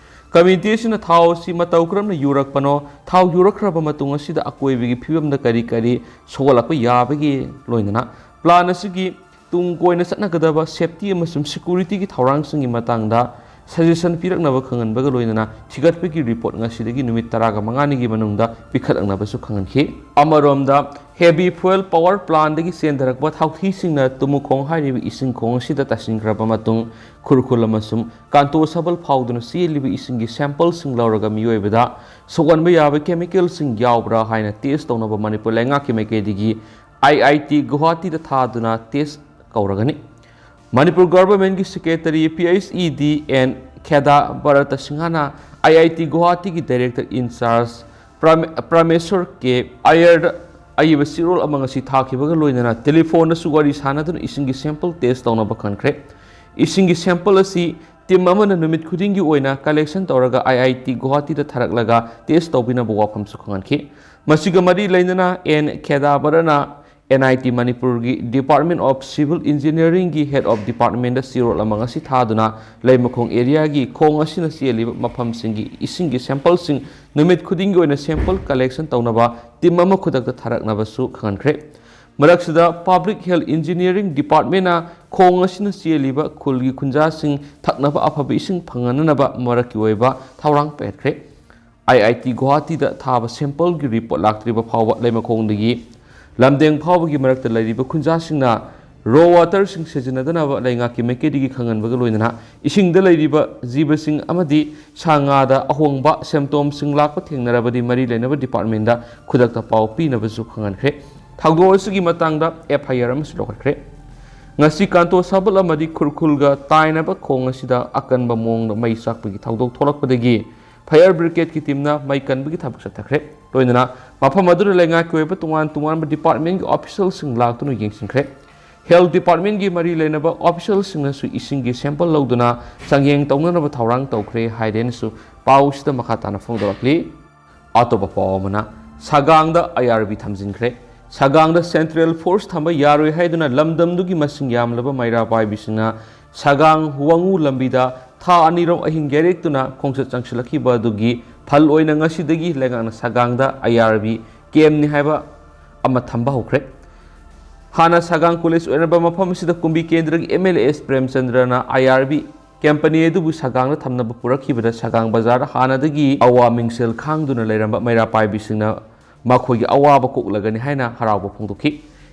Committee ꯑꯁꯤꯅ ꯊꯥꯎ ꯑꯁꯤ ꯃꯇꯧ ꯀꯔꯝꯅ ꯌꯨꯔꯛꯄꯅꯣ, ꯊꯥꯎ ꯌꯨꯔꯛꯈ꯭ꯔꯕ ꯃꯇꯨꯡ ꯑꯁꯤꯗ ꯑꯀꯣꯏꯕꯒꯤ ꯐꯤꯕꯝꯗ ꯀꯔꯤ ꯀꯔꯤ ꯁꯣꯛꯍꯜꯂꯛꯄ ꯌꯥꯕꯒꯦ, ꯂꯣꯏꯅꯅ plan ꯑꯁꯤꯒꯤ ꯇꯨꯡ ꯀꯣꯏꯅ ꯆꯠꯅꯒꯗꯕ safety ꯑꯃꯁꯨꯡ securityꯒꯤ ꯊꯧꯔꯥꯡꯁꯤꯡꯒꯤ ꯃꯇꯥꯡꯗ suggestion ꯄꯤꯔꯛꯅꯕ ꯈꯪꯍꯟꯕꯒ ꯂꯣꯏꯅꯅ ꯊꯤꯒꯠꯄꯒꯤ report ꯉꯁꯤꯗꯒꯤ ꯅꯨꯃꯤꯠ ꯇꯔꯥꯒ ꯃꯉꯥꯅꯤꯒꯤ ꯃꯅꯨꯡꯗ ꯄꯤꯈꯠꯂꯛꯅꯕꯁꯨ ꯈꯪꯍꯟꯈꯤ꯫ ꯑꯃꯔꯣꯝꯗ, heavy fuel power plantꯗꯒꯤ ꯆꯦꯟꯊꯔꯛꯄ ꯊꯥꯎꯊꯤꯁꯤꯡꯅ ꯇꯨꯃꯨꯈꯣꯡ ꯍꯥꯏꯔꯤꯕ ꯏꯁꯤꯡ ꯈꯣꯡ ꯑꯁꯤꯗ ꯇꯥꯁꯤꯟꯈ꯭ꯔꯕ ꯃꯇꯨꯡ ꯈꯨꯔꯈꯨꯜ ꯑꯃꯁꯨꯡ ꯀꯥꯟꯇꯣ ꯁꯕꯜ ꯐꯥꯎꯗꯨꯅ ꯆꯦꯜꯂꯤꯕ ꯏꯁꯤꯡꯒꯤ sampleꯁꯤꯡ ꯂꯧꯔꯒ ꯃꯤꯑꯣꯏꯕꯗ ꯁꯣꯛꯍꯟꯕ ꯌꯥꯕ chemicalꯁꯤꯡ ꯌꯥꯎꯕ꯭ꯔꯥ ꯍꯥꯏꯅ test ꯇꯧꯅꯕ ꯃꯅꯤꯄꯨꯔ ꯂꯩꯉꯥꯛꯀꯤ ꯃꯥꯏꯀꯩꯗꯒꯤ ꯑꯥꯏ ꯑꯥꯏ ꯇꯤ ꯒꯨꯋꯥꯍꯥꯇꯤꯗ ꯊꯥꯗꯨꯅ test ꯀꯧꯔꯒꯅꯤ꯫ ꯃꯅꯤꯄꯨꯔ governmentꯀꯤ secretary P H E D N ꯈꯦꯗꯥ ꯚꯥꯔꯠꯇ ꯁꯤꯡꯍꯅ ꯑꯥꯏ ꯑꯥꯏ ꯇꯤ ꯒꯨꯋꯥꯍꯥꯇꯤꯒꯤ director in charge ꯄ꯭ꯔꯃꯦ-, ꯄ꯭ꯔꯃꯦꯁꯣꯔ ꯀꯦ ꯑꯌꯔꯗ ꯑꯏꯕ ꯆꯦꯔꯣꯜ ꯑꯃ ꯉꯁꯤ ꯊꯥꯈꯤꯕꯒ ꯂꯣꯏꯅꯅ telephoneꯗꯁꯨ ꯋꯥꯔꯤ ꯁꯥꯟꯅꯗꯨꯅ ꯏꯁꯤꯡꯒꯤ sample test ꯇꯧꯅꯕ ꯈꯟꯈ꯭ꯔꯦ꯫ ꯏꯁꯤꯡꯒꯤ sample ꯑꯁꯤ team ꯑꯃꯅ ꯅꯨꯃꯤꯠ ꯈꯨꯗꯤꯡꯒꯤ ꯑꯣꯏꯅ collection ꯇꯧꯔꯒ I I T ꯒꯨꯋꯥꯍꯥꯇꯤꯗ ꯊꯥꯔꯛꯂꯒ test ꯇꯧꯕꯤꯅꯕ ꯋꯥꯐꯝꯁꯨ ꯈꯪꯍꯟꯈꯤ꯫ ꯃꯁꯤꯒ ꯃꯔꯤ ꯂꯩꯅꯅ N ꯈꯦꯗꯥꯕꯔꯅ N I T ꯃꯅꯤꯄꯨꯔꯒꯤ Department of Civil Engineeringꯒꯤ Head of Departmentꯇ ꯆꯦꯔꯣꯜ ꯑꯃ ꯉꯁꯤ ꯊꯥꯗꯨꯅ ꯂꯩꯃꯈꯣꯡ areaꯒꯤ ꯈꯣꯡ ꯑꯁꯤꯅ ꯆꯦꯜꯂꯤꯕ ꯃꯐꯝꯁꯤꯡꯒꯤ ꯏꯁꯤꯡꯒꯤ sampleꯁꯤꯡ ꯅꯨꯃꯤꯠ ꯈꯨꯗꯤꯡꯒꯤ ꯑꯣꯏꯅ sample collection ꯇꯧꯅꯕ team ꯑꯃ ꯈꯨꯗꯛꯇ ꯊꯥꯔꯛꯅꯕꯁꯨ ꯈꯪꯍꯟꯈ꯭ꯔꯦ꯫ ꯃꯔꯛꯁꯤꯗ Public Health Engineering Departmentꯅ ꯈꯣꯡ ꯑꯁꯤꯅ ꯆꯦꯜꯂꯤꯕ ꯈꯨꯜꯒꯤ ꯈꯨꯟꯖꯥꯁꯤꯡ ꯊꯛꯅꯕ ꯑꯐꯕ ꯏꯁꯤꯡ ꯐꯪꯍꯟꯅꯅꯕ ꯃꯔꯛꯀꯤ ꯑꯣꯏꯕ ꯊꯧꯔꯥꯡ ꯄꯥꯏꯈꯠꯈ꯭ꯔꯦ꯫ I I T ꯒꯨꯋꯥꯍꯥꯇꯤꯗ ꯊꯥꯕ sampleꯒꯤ report ꯂꯥꯛꯇ꯭ꯔꯤꯕ ꯐꯥꯎꯕ ꯂꯩꯃꯈꯣꯡꯗꯒꯤ ꯂꯝꯗꯦꯡ ꯐꯥꯎꯕꯒꯤ ꯃꯔꯛꯇ ꯂꯩꯔꯤꯕ ꯈꯨꯟꯖꯥꯁꯤꯡꯅ raw waterꯁꯤꯡ ꯁꯤꯖꯤꯟꯅꯗꯅꯕ ꯂꯩꯉꯥꯛꯀꯤ ꯃꯥꯏꯀꯩꯗꯒꯤ ꯈꯪꯍꯟꯕꯒ ꯂꯣꯏꯅꯅ ꯏꯁꯤꯡꯗ ꯂꯩꯔꯤꯕ ꯖꯤꯕꯁꯤꯡ ꯑꯃꯗꯤ ꯁꯥ ꯉꯥꯗ ꯑꯍꯣꯡꯕ symptomꯁꯤꯡ ꯂꯥꯛꯄ ꯊꯦꯡꯅꯔꯕꯗꯤ ꯃꯔꯤ ꯂꯩꯅꯕ departmentꯇ ꯈꯨꯗꯛꯇ ꯄꯥꯎ ꯄꯤꯅꯕꯁꯨ ꯈꯪꯍꯟꯈ꯭ꯔꯦ꯫ ꯊꯧꯗꯣꯛ ꯑꯁꯤꯒꯤ ꯃꯇꯥꯡꯗ F I R ꯑꯃꯁꯨ ꯂꯧꯈꯠꯈ꯭ꯔꯦ꯫ ꯉꯁꯤ ꯀꯥꯟꯇꯣ ꯁꯥꯕꯜ ꯑꯃꯗꯤ ꯈꯨꯔꯈꯨꯜꯒ ꯇꯥꯏꯅꯕ ꯈꯣꯡ ꯑꯁꯤꯗ ꯑꯀꯟꯕ ꯃꯑꯣꯡꯗ ꯃꯩ ꯆꯥꯛꯄꯒꯤ ꯊꯧꯗꯣꯛ ꯊꯣꯛꯂꯛꯄꯗꯒꯤ fire brigadeꯀꯤ teamꯅ ꯃꯩ ꯀꯟꯕꯒꯤ ꯊꯕꯛ ꯆꯠꯊꯈ꯭ꯔꯦ꯫ ꯂꯣꯏꯅꯅ ꯃꯐꯝ ꯑꯗꯨꯗ ꯂꯩꯉꯥꯛꯀꯤ ꯑꯣꯏꯕ ꯇꯣꯉꯥꯟ ꯇꯣꯉꯥꯟꯕ departmentꯀꯤ officialꯁꯤꯡ ꯂꯥꯛꯇꯨꯅ ꯌꯦꯡꯁꯤꯟꯈ꯭ꯔꯦ꯫ Health departmentꯀꯤ ꯃꯔꯤ ꯂꯩꯅꯕ officialꯁꯤꯡꯅꯁꯨ ꯏꯁꯤꯡꯒꯤ sample ꯂꯧꯗꯨꯅ ꯆꯥꯡꯌꯦꯡ ꯇꯧꯅꯅꯕ ꯊꯧꯔꯥꯡ ꯇꯧꯈ꯭ꯔꯦ ꯍꯥꯏꯔꯦꯅꯁꯨ ꯄꯥꯎꯁꯤꯗ ꯃꯈꯥ ꯇꯥꯅ ꯐꯣꯡꯗꯣꯔꯛꯂꯤ꯫ ꯑꯇꯣꯞꯄ ꯄꯥꯎ ꯑꯃꯅ, ꯁꯒꯥꯡꯗ I R B ꯊꯝꯖꯤꯟꯈ꯭ꯔꯦ꯫ ꯁꯒꯥꯡꯗ central force ꯊꯝꯕ ꯌꯥꯔꯣꯏ ꯍꯥꯏꯗꯨꯅ ꯂꯝꯗꯝꯗꯨꯒꯤ ꯃꯁꯤꯡ ꯌꯥꯝꯂꯕ ꯃꯩꯔꯥ ꯄꯥꯏꯕꯤꯁꯤꯡꯅ ꯁꯒꯥꯡ ꯋꯥꯉꯨ ꯂꯝꯕꯤꯗ ꯊꯥ ꯑꯅꯤꯔꯣꯝ ꯑꯍꯤꯡ ꯌꯩꯔꯦꯛꯇꯨꯅ ꯈꯣꯡꯆꯠ ꯆꯪꯁꯤꯜꯂꯛꯈꯤꯕ ꯑꯗꯨꯒꯤ ꯐꯜ ꯑꯣꯏꯅ ꯉꯁꯤꯗꯒꯤ ꯂꯩꯉꯥꯛꯅ ꯁꯒꯥꯡꯗ I R B campꯅꯤ ꯍꯥꯏꯕ ꯑꯃ ꯊꯝꯕ ꯍꯧꯈ꯭ꯔꯦ꯫ ꯍꯥꯟꯅ ꯁꯒꯥꯡ college ꯑꯣꯏꯔꯝꯕ ꯃꯐꯝ ꯑꯁꯤꯗ ꯀꯨꯝꯕꯤ ꯀꯦꯟꯗ꯭ꯔꯒꯤ M L A S ꯄ꯭ꯔꯦꯝꯆꯟꯗ꯭ꯔꯅ I R B company ꯑꯗꯨꯕꯨ ꯁꯒꯥꯡꯗ ꯊꯝꯅꯕ ꯄꯨꯔꯛꯈꯤꯕꯗ ꯁꯒꯥꯡ ꯕꯖꯥꯔꯗ ꯍꯥꯟꯅꯗꯒꯤ ꯑꯋꯥ ꯃꯤꯡꯁꯦꯜ ꯈꯥꯡꯗꯨꯅ ꯂꯩꯔꯝꯕ ꯃꯩꯔꯥ ꯄꯥꯏꯕꯤꯁꯤꯡꯅ ꯃꯈꯣꯏꯒꯤ ꯑꯋꯥꯕ ꯀꯣꯛꯂꯒꯅꯤ ꯍꯥꯏꯅ ꯍꯔꯥꯎꯕ ꯐꯣꯡꯗꯣꯛꯈꯤ꯫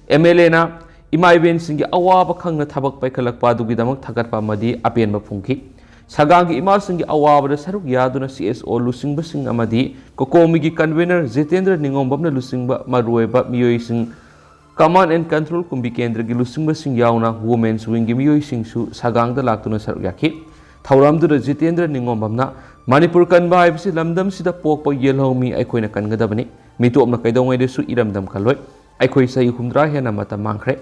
M L Aꯅ ꯏꯃꯥ ꯏꯕꯦꯟꯁꯤꯡꯒꯤ ꯑꯋꯥꯕ ꯈꯪꯅ ꯊꯕꯛ ꯄꯥꯏꯈꯠꯂꯛꯄ ꯑꯗꯨꯒꯤꯗꯃꯛ ꯊꯥꯒꯠꯄ ꯑꯃꯗꯤ ꯑꯄꯦꯟꯕ ꯐꯣꯡꯈꯤ꯫ ꯁꯒꯥꯡꯒꯤ ꯏꯃꯥꯁꯤꯡꯒꯤ ꯑꯋꯥꯕꯗ ꯁꯔꯨꯛ ꯌꯥꯗꯨꯅ C S O ꯂꯨꯆꯤꯡꯕꯁꯤꯡ ꯑꯃꯗꯤ ꯀꯣꯀꯣꯃꯤꯒꯤ convener ꯖꯤꯇꯦꯟꯗ꯭ꯔ ꯅꯤꯉꯣꯝꯕꯝꯅ ꯂꯨꯆꯤꯡꯕ ꯃꯔꯨꯑꯣꯏꯕ ꯃꯤꯑꯣꯏꯁꯤꯡ, command and control ꯀꯨꯝꯕꯤ ꯀꯦꯟꯗ꯭ꯔꯒꯤ ꯂꯨꯆꯤꯡꯕꯁꯤꯡ ꯌꯥꯎꯅ women's wingꯒꯤ ꯃꯤꯑꯣꯏꯁꯤꯡꯁꯨ ꯁꯒꯥꯡꯗ ꯂꯥꯛꯇꯨꯅ ꯁꯔꯨꯛ ꯌꯥꯈꯤ꯫ ꯊꯧꯔꯝꯗꯨꯗ ꯖꯤꯇꯦꯟꯗ꯭ꯔ ꯅꯤꯉꯣꯝꯕꯝꯅ ꯃꯅꯤꯄꯨꯔ ꯀꯟꯕ ꯍꯥꯏꯕꯁꯤ ꯂꯝꯗꯝꯁꯤꯗ ꯄꯣꯛꯄ ꯌꯦꯜꯍꯧꯃꯤ ꯑꯩꯈꯣꯏꯅ ꯀꯟꯒꯗꯕꯅꯤ꯫ ꯃꯤꯇꯣꯞꯅ ꯀꯩꯗꯧꯉꯩꯗꯁꯨ ꯏꯔꯝꯗꯝ ꯀꯜꯂꯣꯏ꯫ ꯑꯩꯈꯣꯏ ꯆꯍꯤ ꯍꯨꯝꯗ꯭ꯔꯥ ꯍꯦꯟꯅ ꯃꯇꯝ ꯃꯥꯡꯈ꯭ꯔꯦ꯫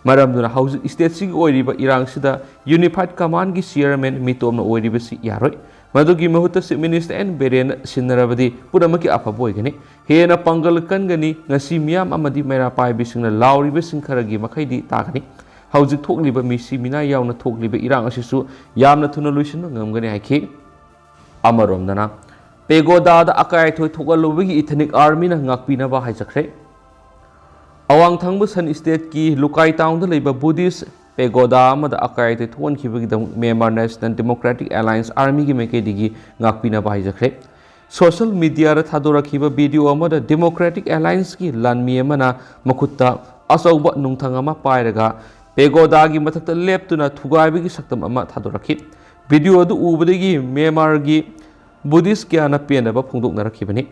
ꯃꯔꯝꯗꯨꯅ ꯍꯧꯖꯤꯛ stateꯁꯤꯒꯤ ꯑꯣꯏꯔꯤꯕ ꯏꯔꯥꯡꯁꯤꯗ Unified Commandꯒꯤ chairman ꯃꯤꯇꯣꯞꯅ ꯑꯣꯏꯔꯤꯕꯁꯤ ꯌꯥꯔꯣꯏ꯫ ꯃꯗꯨꯒꯤ ꯃꯍꯨꯠꯇ Chief Minister ꯑꯦꯟ ꯕꯤꯔꯦꯟꯅ ꯁꯤꯟꯅꯔꯕꯗꯤ ꯄꯨꯝꯅꯃꯛꯀꯤ ꯑꯐꯕ ꯑꯣꯏꯒꯅꯤ꯫ ꯍꯦꯟꯅ ꯄꯥꯡꯒꯜ ꯀꯟꯒꯅꯤ꯫ ꯉꯁꯤ ꯃꯤꯌꯥꯝ ꯑꯃꯗꯤ ꯃꯩꯔꯥ ꯄꯥꯏꯕꯤꯁꯤꯡꯅ ꯂꯥꯎꯔꯤꯕꯁꯤꯡ ꯈꯔꯒꯤ ꯃꯈꯩꯗꯤ ꯇꯥꯒꯅꯤ꯫ ꯍꯧꯖꯤꯛ ꯊꯣꯛꯂꯤꯕ ꯃꯤꯁꯤ ꯃꯤꯅꯥ ꯌꯥꯎꯅ ꯊꯣꯛꯂꯤꯕ ꯏꯔꯥꯡ ꯑꯁꯤꯁꯨ ꯌꯥꯝꯅ ꯊꯨꯅ ꯂꯣꯏꯁꯤꯟꯕ ꯉꯝꯒꯅꯤ ꯍꯥꯏꯈꯤ꯫ ꯑꯃꯔꯣꯝꯗꯅ, ꯄꯦꯒꯣꯗꯥꯗ ꯑꯀꯥꯏ ꯑꯊꯣꯏ ꯊꯣꯛꯍꯜꯂꯨꯕꯒꯤ Ethnic Armyꯅ ꯉꯥꯛꯄꯤꯅꯕ ꯍꯥꯏꯖꯈ꯭ꯔꯦ꯫ ꯑꯋꯥꯡ ꯊꯪꯕ ꯁꯟ stateꯀꯤ ꯂꯨꯀꯥꯏ townꯗ ꯂꯩꯕ Buddhist ꯄꯦꯒꯣꯗꯥ ꯑꯃꯗ ꯑꯀꯥꯏ ꯑꯇꯣꯏ ꯊꯣꯛꯍꯟꯈꯤꯕꯒꯤꯗꯃꯛ Myanmar National Democratic Alliance Armyꯒꯤ ꯃꯥꯏꯀꯩꯗꯒꯤ ꯉꯥꯛꯄꯤꯅꯕ ꯍꯥꯏꯖꯈ꯭ꯔꯦ꯫ Social mediaꯗ ꯊꯥꯗꯣꯔꯛꯈꯤꯕ video ꯑꯃꯗ Democratic Allianceꯀꯤ ꯂꯥꯟꯃꯤ ꯑꯃꯅ ꯃꯈꯨꯠꯇ ꯑꯆꯧꯕ ꯅꯨꯡꯊꯪ ꯑꯃ ꯄꯥꯏꯔꯒ ꯄꯦꯒꯣꯗꯥꯒꯤ ꯃꯊꯛꯇ ꯂꯦꯞꯇꯨꯅ ꯊꯨꯒꯥꯏꯕꯒꯤ ꯁꯛꯇꯝ ꯑꯃ ꯊꯥꯗꯣꯔꯛꯈꯤ꯫ Video ꯑꯗꯨ ꯎꯕꯗꯒꯤ ꯃ꯭ꯌꯥꯟꯃꯥꯔꯒꯤ Buddhist ꯀꯌꯥꯅ ꯄꯦꯟꯗꯕ ꯐꯣꯡꯗꯣꯛꯅꯔꯛꯈꯤꯕꯅꯤ꯫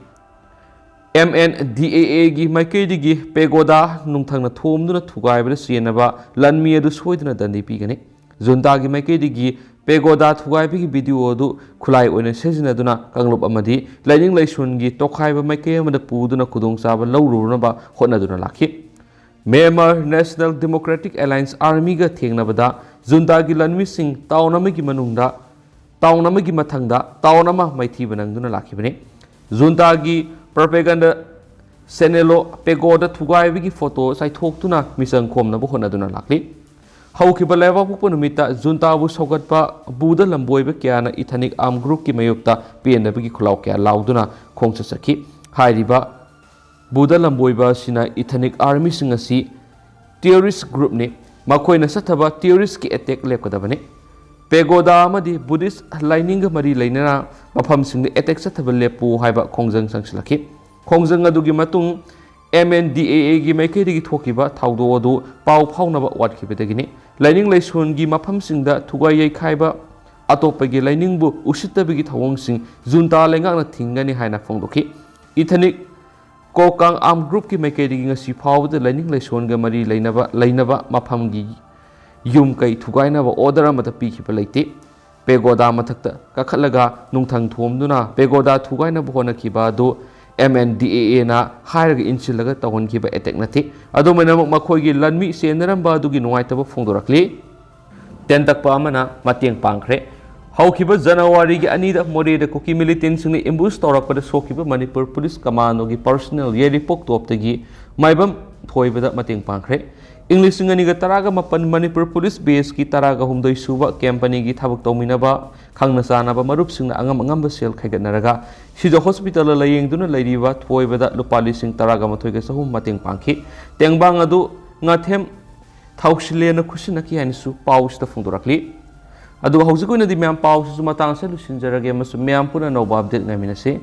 MNDAAꯒꯤ ꯃꯥꯏꯀꯩꯗꯒꯤ ꯄꯦꯒꯣꯗꯥ ꯅꯨꯡꯊꯪꯅ ꯊꯣꯝꯗꯨꯅ ꯊꯨꯒꯥꯏꯕꯗ ꯆꯦꯟꯅꯕ ꯂꯥꯟꯃꯤ ꯑꯗꯨ ꯁꯣꯏꯗꯅ ꯗꯟꯗꯤ ꯄꯤꯒꯅꯤ꯫ ꯖꯨꯟꯇꯥꯒꯤ ꯃꯥꯏꯀꯩꯗꯒꯤ ꯄꯦꯒꯣꯗꯥ ꯊꯨꯒꯥꯏꯕꯒꯤ video ꯑꯗꯨ ꯈꯨꯠꯂꯥꯏ ꯑꯣꯏꯅ ꯁꯤꯖꯤꯟꯅꯗꯨꯅ ꯀꯥꯡꯂꯨꯞ ꯑꯃꯗꯤ ꯂꯥꯏꯅꯤꯡ ꯂꯥꯏꯁꯣꯟꯒꯤ ꯇꯣꯈꯥꯏꯕ ꯃꯥꯏꯀꯩ ꯑꯃꯗ ꯄꯨꯗꯨꯅ ꯈꯨꯗꯣꯡꯆꯥꯕ ꯂꯧꯔꯨꯅꯕ ꯍꯣꯠꯅꯗꯨꯅ ꯂꯥꯛꯈꯤ꯫ Myanmar National Democratic Alliance Armyꯒ ꯊꯦꯡꯅꯕꯗ ꯖꯨꯟꯇꯥꯒꯤ ꯂꯥꯟꯃꯤꯁꯤꯡ town ꯑꯃꯒꯤ ꯃꯅꯨꯡꯗ town ꯑꯃꯒꯤ ꯃꯊꯪꯗ town ꯑꯃ ꯃꯥꯏꯊꯤꯕ ꯅꯪꯗꯨꯅ ꯂꯥꯛꯈꯤꯕꯅꯤ꯫ ꯖꯨꯟꯇꯥꯒꯤ propaganda channelꯗꯣ ꯄꯦꯒꯣꯗꯥ ꯊꯨꯒꯥꯏꯕꯒꯤ photo ꯆꯥꯏꯊꯣꯛꯇꯨꯅ ꯃꯤꯆꯪ ꯈꯣꯝꯅꯕ ꯍꯣꯠꯅꯗꯨꯅ ꯂꯥꯛꯂꯤ꯫ ꯍꯧꯈꯤꯕ ꯂꯩꯕꯥꯛꯄꯣꯛꯄ ꯅꯨꯃꯤꯠꯇ ꯖꯨꯟꯇꯥꯕꯨ ꯁꯧꯒꯠꯄ ꯕꯨꯙ ꯂꯝꯕꯣꯏꯕ ꯀꯌꯥꯅ Ethnic Armed Groupꯀꯤ ꯃꯥꯌꯣꯛꯇ ꯄꯦꯟꯗꯕꯒꯤ ꯈꯨꯜꯂꯥꯎ ꯀꯌꯥ ꯂꯥꯎꯗꯨꯅ ꯈꯣꯡꯆꯠ ꯆꯠꯈꯤ꯫ ꯍꯥꯏꯔꯤꯕ ꯕꯨꯙ ꯂꯝꯕꯣꯏꯕ ꯑꯁꯤꯅ Ethnic Armyꯁꯤꯡ ꯑꯁꯤ terrorist groupꯅꯤ, ꯃꯈꯣꯏꯅ ꯆꯠꯊꯕ terroristꯀꯤ attack ꯂꯦꯞꯀꯗꯕꯅꯤ꯫ ꯄꯦꯒꯣꯗꯥ ꯑꯃꯗꯤ Buddhist ꯂꯥꯏꯅꯤꯡꯒ ꯃꯔꯤ ꯂꯩꯅꯅ ꯃꯐꯝꯁꯤꯡꯗ attack ꯆꯠꯊꯕ ꯂꯦꯞꯄꯨ ꯍꯥꯏꯕ ꯈꯣꯡꯖꯪ ꯆꯪꯁꯤꯜꯂꯛꯈꯤ꯫ ꯈꯣꯡꯖꯪ ꯑꯗꯨꯒꯤ ꯃꯇꯨꯡ MNDAAꯒꯤ ꯃꯥꯏꯀꯩꯗꯒꯤ ꯊꯣꯛꯈꯤꯕ ꯊꯧꯗꯣꯛ ꯑꯗꯨ ꯄꯥꯎ ꯐꯥꯎꯅꯕ ꯋꯥꯠꯈꯤꯕꯗꯒꯤꯅꯤ꯫ ꯂꯥꯏꯅꯤꯡ ꯂꯥꯏꯁꯣꯟꯒꯤ ꯃꯐꯝꯁꯤꯡꯗ ꯊꯨꯒꯥꯏ ꯌꯩꯈꯥꯏꯕ, ꯑꯇꯣꯞꯄꯒꯤ ꯂꯥꯏꯅꯤꯡꯕꯨ ꯎꯁꯤꯠꯇꯕꯒꯤ ꯊꯧꯑꯣꯡꯁꯤꯡ ꯖꯨꯟꯇꯥ ꯂꯩꯉꯥꯛꯅ ꯊꯤꯡꯒꯅꯤ ꯍꯥꯏꯅ ꯐꯣꯡꯗꯣꯛꯈꯤ꯫ Ethnic Kokang Armed Groupꯀꯤ ꯃꯥꯏꯀꯩꯗꯒꯤ ꯉꯁꯤ ꯐꯥꯎꯕꯗ ꯂꯥꯏꯅꯤꯡ ꯂꯥꯏꯁꯣꯟꯒ ꯃꯔꯤ ꯂꯩꯅꯕ, ꯂꯩꯅꯕ ꯃꯐꯝꯒꯤ ꯌꯨꯝ ꯀꯩ ꯊꯨꯒꯥꯏꯅꯕ order ꯑꯃꯠꯇ ꯄꯤꯈꯤꯕ ꯂꯩꯇꯦ꯫ ꯄꯦꯒꯣꯗꯥ ꯃꯊꯛꯇ ꯀꯥꯈꯠꯂꯒ ꯅꯨꯡꯊꯪ ꯊꯣꯝꯗꯨꯅ ꯄꯦꯒꯣꯗꯥ ꯊꯨꯒꯥꯏꯅꯕ ꯍꯣꯠꯅꯈꯤꯕ ꯑꯗꯨ ꯑꯦꯝ ꯑꯦꯟ ꯗꯤ ꯑꯦ ꯑꯦꯅ ꯍꯥꯏꯔꯒ ꯏꯟꯁꯤꯜꯂꯒ ꯇꯧꯍꯟꯈꯤꯕ ꯑꯦꯇꯦꯛ ꯅꯠꯇꯦ꯫ ꯑꯗꯨꯃꯥꯏꯅꯃꯛ ꯃꯈꯣꯏꯒꯤ ꯂꯟꯃꯤ ꯆꯦꯟꯅꯔꯝꯕ ꯑꯗꯨꯒꯤ ꯅꯨꯡꯉꯥꯏꯇꯕ ꯐꯣꯡꯗꯣꯔꯛꯂꯤ꯫ ꯇꯦꯟ ꯇꯛꯄ ꯑꯃꯅ ꯃꯇꯦꯡ ꯄꯥꯡꯈ꯭ꯔꯦ꯫ ꯍꯧꯈꯤꯕ ꯖꯅꯋꯥꯔꯤꯒꯤ ꯑꯅꯤꯗ ꯃꯣꯔꯦꯗ ꯀꯨꯀꯤ ꯃꯤꯂꯤꯇꯦꯟꯁꯤꯡꯅ ꯑꯦꯝꯕꯨꯁ ꯇꯧꯔꯛꯄꯗ ꯁꯣꯛꯈꯤꯕ ꯃꯅꯤꯄꯨꯔ ꯄꯨꯂꯤꯁ ꯀꯃꯥꯟꯗꯣꯒꯤ ꯄꯔꯁꯅꯦꯜ ꯌꯥꯏꯔꯤꯄꯣꯛ ꯇꯣꯞꯇꯒꯤ ꯃꯥꯏꯕꯝ ꯊꯣꯏꯕꯗ ꯃꯇꯦꯡ ꯄꯥꯡꯈ꯭ꯔꯦ꯫ ꯏꯪ ꯂꯤꯁꯤꯡ ꯑꯅꯤꯒ ꯇꯔꯥꯒ ꯃꯥꯄꯟ ꯃꯅꯤꯄꯨꯔ ꯄꯨꯂꯤꯁ ꯕꯦꯁꯀꯤ ꯇꯔꯥꯒ ꯍꯨꯝꯗꯣꯏ ꯁꯨꯕ ꯀꯦꯝꯄꯅꯤꯒꯤ ꯊꯕꯛ ꯇꯧꯃꯤꯟꯅꯕ ꯈꯪꯅ ꯆꯥꯟꯅꯕ ꯃꯔꯨꯞꯁꯤꯡꯅ ꯑꯉꯝ ꯑꯉꯝꯕ ꯁꯦꯜ ꯈꯥꯏꯒꯠꯅꯔꯒ ꯁꯤꯖ ꯍꯣꯁꯄꯤꯇꯥꯜꯗ ꯂꯥꯌꯦꯡꯗꯨꯅ ꯂꯩꯔꯤꯕ ꯊꯣꯏꯕꯗ ꯂꯨꯄꯥ ꯂꯤꯁꯤꯡ ꯇꯔꯥꯒ ꯃꯥꯊꯣꯏꯒ ꯆꯍꯨꯝ ꯃꯇꯦꯡ ꯄꯥꯡꯈꯤ꯫ ꯇꯦꯡꯕꯥꯡ ꯑꯗꯨ ꯉꯥꯊꯦꯝ ꯊꯥꯎꯁꯤꯂꯦꯅ ꯈꯨꯠꯁꯤꯟꯅꯈꯤ ꯍꯥꯏꯅꯁꯨ ꯄꯥꯎꯁꯤꯗ ꯐꯣꯡꯗꯣꯔꯛꯂꯤ꯫ ꯑꯗꯨꯒ ꯍꯧꯖꯤꯛ ꯑꯣꯏꯅꯗꯤ ꯃꯌꯥꯝ ꯄꯥꯎꯁꯤꯁꯨ ꯃꯇꯥꯡ ꯑꯁꯤꯗ ꯂꯣꯏꯁꯤꯟꯖꯔꯒꯦ ꯑꯃꯁꯨꯡ ꯃꯌꯥꯝ ꯄꯨꯟꯅ ꯑꯅꯧꯕ ꯑꯞꯗꯦꯠ ꯉꯥꯏꯃꯤꯟꯅꯁꯤ꯫